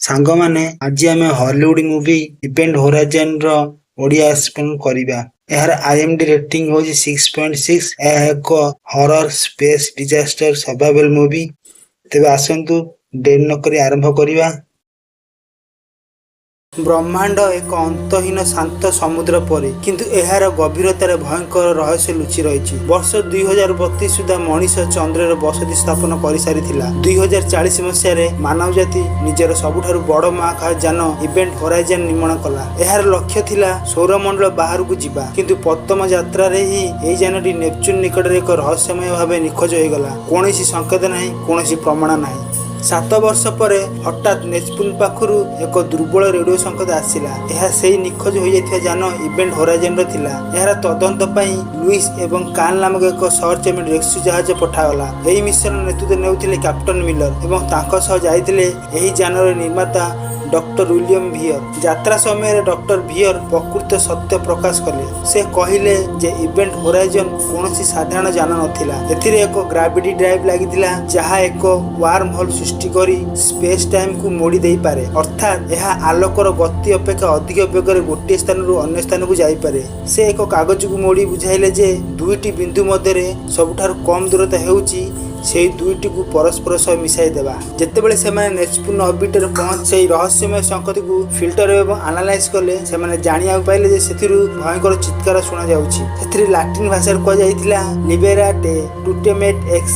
ସାଙ୍ଗମାନେ, ଆଜି ଆମେ ହଲିଉଡ ମୁଭି ଇଭେଣ୍ଟ ହୋରାଇଜନ ର ଓଡ଼ିଆ ଏକ୍ସପ୍ଲେନ କରିବା। ଏହାର ଆଇଏମଡିବି ରେଟିଂ ହେଉଛି 6.6। ଏହା ଏକ horror space disaster survival movie. ତେବେ ଆସନ୍ତୁ, ଡେରି ନକରି ଆରମ୍ଭ କରିବା। ବ୍ରହ୍ମାଣ୍ଡ ଏକ ଅନ୍ତହୀନ ଶାନ୍ତ ସମୁଦ୍ର ପରି, କିନ୍ତୁ ଏହାର ଗଭୀରତାରେ ଭୟଙ୍କର ରହସ୍ୟ ଲୁଚି ରହିଛି। ବର୍ଷ 2032 ସୁଦ୍ଧା ମଣିଷ ଚନ୍ଦ୍ରରେ ବସତି ସ୍ଥାପନ କରିସାରିଥିଲା। 2040 ମସିହାରେ ମାନବ ଜାତି ନିଜର ସବୁଠାରୁ ବଡ଼ ମହାକାଶ ଯାନ ଇଭେଣ୍ଟ ହୋରାଇଜନ ନିର୍ମାଣ କଲା। ଏହାର ଲକ୍ଷ୍ୟ ଥିଲା ସୌରମଣ୍ଡଳ ବାହାରକୁ ଯିବା। କିନ୍ତୁ ପ୍ରଥମ ଯାତ୍ରାରେ ହିଁ ଏହି ଯାନଟି ନେପଚୁନ ନିକଟରେ ଏକ ରହସ୍ୟମୟ ଭାବେ ନିଖୋଜ ହୋଇଗଲା। କୌଣସି ସଂକେତ ନାହିଁ, କୌଣସି ପ୍ରମାଣ ନାହିଁ। 7 ବର୍ଷ ପରେ ହଠାତ୍ ନେପଚୁନ ପାଖରୁ ଏକ ଦୁର୍ବଳ ରେଡିଓ ସଂକେତ ଆସିଲା। ଏହା ସେହି ନିଖୋଜ ହୋଇଯାଇଥିବା ଯାନ ଇଭେଣ୍ଟ ହୋରାଇଜନର ଥିଲା। ଏହାର ତଦନ୍ତ ପାଇଁ ଲୁଇସ୍ ଏବଂ କାର୍ଲ ନାମକ ଏକ ସର୍ଚ୍ଚ ଏବଂ ରେସ୍କ୍ୟୁ ଜାହାଜ ପଠାଗଲା। ଏହି ମିଶନର ନେତୃତ୍ୱ ନେଉଥିଲେ କ୍ୟାପ୍ଟେନ ମିଲର ଏବଂ ତାଙ୍କ ସହ ଯାଇଥିଲେ ଏହି ଯାନର ନିର୍ମାତା ଡକ୍ଟର ୱିଲିୟମ ଭିୟର। ଯାତ୍ରା ସମୟରେ ଡକ୍ଟର ଭିୟର ପ୍ରକୃତ ସତ୍ୟ ପ୍ରକାଶ କଲେ। ସେ କହିଲେ ଯେ ଇଭେଣ୍ଟ ହୋରାଇଜନ କୌଣସି ସାଧାରଣ ଯାନ ନଥିଲା। ଏଥିରେ ଏକ ଗ୍ରାଭିଟି ଡ୍ରାଇଭ୍ ଲାଗିଥିଲା, ଯାହା ଏକ ୱାର୍ମ ହୋଲ୍ ସୃଷ୍ଟି କରି ସ୍ପେସ୍ ଟାଇମକୁ ମୋଡ଼ି ଦେଇପାରେ। ଅର୍ଥାତ୍ ଏହା ଆଲୋକର ଗତି ଅପେକ୍ଷା ଅଧିକ ବେଗରେ ଗୋଟିଏ ସ୍ଥାନରୁ ଅନ୍ୟ ସ୍ଥାନକୁ ଯାଇପାରେ। ସେ ଏକ କାଗଜକୁ ମୋଡ଼ି ବୁଝାଇଲେ ଯେ ଦୁଇଟି ବିନ୍ଦୁ ମଧ୍ୟରେ ସବୁଠାରୁ କମ୍ ଦୂରତା ହେଉଛି ସେହି ଦୁଇଟିକୁ ପରସ୍ପର ସହ ମିଶାଇ ଦେବା। ଯେତେବେଳେ ସେମାନେ ନେପଚୁନ ଅର୍ବିଟରେ ପହଞ୍ଚି ସେହି ରହସ୍ୟମୟ ସଂକେତକୁ ଫିଲ୍ଟର ଏବଂ ଆନାଲାଇଜ କଲେ, ସେମାନେ ଜାଣିବାକୁ ପାଇଲେ ଯେ ସେଥିରୁ ଭୟଙ୍କର ଚିତ୍କାର ଶୁଣାଯାଉଛି। ସେଥିରେ ଲାଟିନ ଭାଷାରେ କୁହାଯାଇଥିଲା, "ଲିବେରା ଟେ ଟୁଟେମେଟ୍ ଏକ୍ସ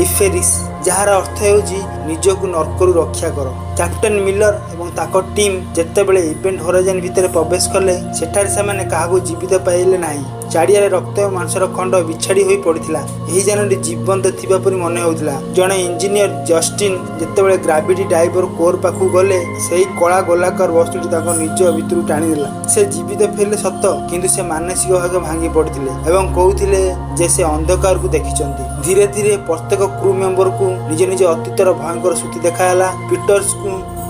ଇନଫେରିସ୍", ଯାହାର ଅର୍ଥ ହେଉଛି ନିଜକୁ ନର୍କରୁ ରକ୍ଷା କର। କ୍ୟାପ୍ଟେନ ମିଲର ଏବଂ ତାଙ୍କ ଟିମ୍ ଯେତେବେଳେ ଇଭେଣ୍ଟ ହୋରାଇଜନ ଭିତରେ ପ୍ରବେଶ କଲେ, ସେଠାରେ ସେମାନେ କାହାକୁ ଜୀବିତ ପାଇଲେ ନାହିଁ। ଚାରିଆଡ଼େ ରକ୍ତ ଏବଂ ମାଂସର ଖଣ୍ଡ ବିଛାଡ଼ି ହୋଇ ପଡ଼ିଥିଲା। ଏହି ଯାନଟି ଜୀବନ୍ତ ଥିବା ପରି ମନେ ହେଉଥିଲା। ଜଣେ ଇଞ୍ଜିନିୟର ଜଷ୍ଟିନ ଯେତେବେଳେ ଗ୍ରାଭିଟି ଡ୍ରାଇଭର କୋର୍ ପାଖକୁ ଗଲେ, ସେହି କଳା ଗୋଲାକାର ବସ୍ତୁଟି ତାଙ୍କ ନିଜ ଭିତରୁ ଟାଣିନେଲା। ସେ ଜୀବିତ ଫେରିଲେ ସତ, କିନ୍ତୁ ସେ ମାନସିକ ଭାବେ ଭାଙ୍ଗି ପଡ଼ିଥିଲେ ଏବଂ କହୁଥିଲେ ଯେ ସେ ଅନ୍ଧକାରକୁ ଦେଖିଛନ୍ତି। ଧୀରେ ଧୀରେ ପ୍ରତ୍ୟେକ କ୍ରୁ ମେମ୍ବରକୁ ନିଜ ନିଜ ଅତୀତର ଭୟଙ୍କର ସ୍ମୃତି ଦେଖାଗଲା। ପିଟର୍ସଙ୍କୁ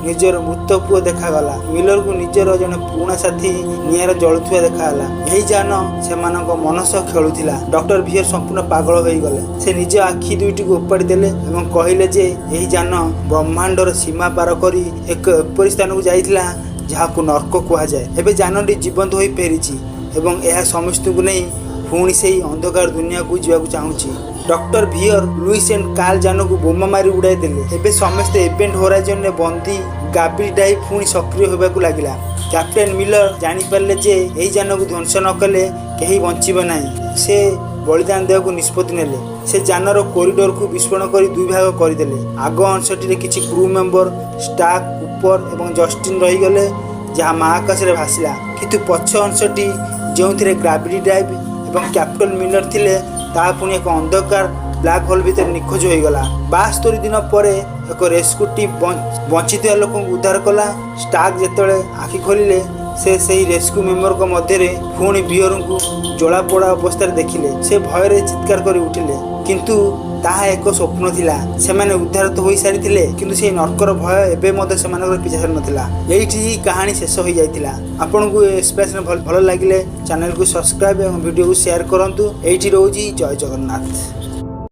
ନିଜର ମୃତ ପୁଅ ଦେଖାଗଲା। ମିଲରକୁ ନିଜର ଜଣେ ପୁରୁଣା ସାଥୀ ନିଆଁରେ ଜଳୁଥିବା ଦେଖାଗଲା। ଏହି ଯାନ ସେମାନଙ୍କ ମନ ସହ ଖେଳୁଥିଲା। ଡକ୍ଟର ଭିୟର ସମ୍ପୂର୍ଣ୍ଣ ପାଗଳ ହୋଇଗଲେ। ସେ ନିଜ ଆଖି ଦୁଇଟିକୁ ଉପାଡ଼ି ଦେଲେ ଏବଂ କହିଲେ ଯେ ଏହି ଯାନ ବ୍ରହ୍ମାଣ୍ଡର ସୀମା ପାର କରି ଏକ ଏପରି ସ୍ଥାନକୁ ଯାଇଥିଲା, ଯାହାକୁ ନର୍କ କୁହାଯାଏ। ଏବେ ଯାନଟି ଜୀବନ୍ତ ହୋଇ ଫେରିଛି ଏବଂ ଏହା ସମସ୍ତଙ୍କୁ ନେଇ ପୁଣି ସେହି ଅନ୍ଧକାର ଦୁନିଆକୁ ଯିବାକୁ ଚାହୁଁଛି। ଡକ୍ଟର ଭିୟର, ଲୁଇସ୍ ଆଣ୍ଡ କାର୍ଲ ଯାନକୁ ବୋମା ମାରି ଉଡ଼ାଇ ଦେଲେ। ଏବେ ସମସ୍ତେ ଇଭେଣ୍ଟ ହୋରାଇଜନରେ ବନ୍ଦୀ। ଗ୍ରାଭିଟି ଡ୍ରାଇଭ୍ ପୁଣି ସକ୍ରିୟ ହେବାକୁ ଲାଗିଲା। କ୍ୟାପ୍ଟେନ ମିଲର ଜାଣିପାରିଲେ ଯେ ଏହି ଯାନକୁ ଧ୍ୱଂସ ନ କଲେ କେହି ବଞ୍ଚିବେ ନାହିଁ। ସେ ବଳିଦାନ ଦେବାକୁ ନିଷ୍ପତ୍ତି ନେଲେ। ସେ ଯାନର କରିଡରକୁ ବିସ୍ଫୋରଣ କରି ଦୁଇ ଭାଗ କରିଦେଲେ। ଆଗ ଅଂଶଟିରେ କିଛି କ୍ରୁ ମେମ୍ବର ଷ୍ଟାକ୍, କୁପର ଏବଂ ଜଷ୍ଟିନ ରହିଗଲେ, ଯାହା ମହାକାଶରେ ଭାସିଲା। କିନ୍ତୁ ପଛ ଅଂଶଟି, ଯେଉଁଥିରେ ଗ୍ରାଭିଟି ଡ୍ରାଇଭ୍ ଏବଂ କ୍ୟାପ୍ଟେନ ମିଲର ଥିଲେ, ତାହା ପୁଣି ଏକ ଅନ୍ଧକାର ବ୍ଲାକ୍ ହୋଲ୍ ଭିତରେ ନିଖୋଜ ହୋଇଗଲା। 72 ଦିନ ପରେ ଏକ ରେସ୍କ୍ୟୁ ଟିମ୍ ବଞ୍ଚିଥିବା ଲୋକଙ୍କୁ ଉଦ୍ଧାର କଲା। ଷ୍ଟାକ୍ ଯେତେବେଳେ ଆଖି ଖୋଲିଲେ, ସେ ସେହି ରେସ୍କ୍ୟୁ ମେମ୍ବରଙ୍କ ମଧ୍ୟରେ ପୁଣି ଭିୟରଙ୍କୁ ଜଳାପୋଡ଼ା ଅବସ୍ଥାରେ ଦେଖିଲେ। ସେ ଭୟରେ ଚିତ୍କାର କରି ଉଠିଲେ, କିନ୍ତୁ ତାହା ଏକ ସ୍ୱପ୍ନ ଥିଲା। ସେମାନେ ଉଦ୍ଧାର ତ ହୋଇସାରିଥିଲେ, କିନ୍ତୁ ସେହି ନର୍କର ଭୟ ଏବେ ମଧ୍ୟ ସେମାନଙ୍କର ପିଛା ଛାଡ଼ିନଥିଲା। ଏଇଠି ହିଁ କାହାଣୀ ଶେଷ ହୋଇଯାଇଥିଲା। ଆପଣଙ୍କୁ ଏ ଏକ୍ସପ୍ଲେନେସନ୍ ଭଲ ଲାଗିଲେ ଚ୍ୟାନେଲକୁ ସବସ୍କ୍ରାଇବ୍ ଏବଂ ଭିଡ଼ିଓକୁ ସେୟାର କରନ୍ତୁ। ଏଇଠି ରହୁଛି। ଜୟ ଜଗନ୍ନାଥ।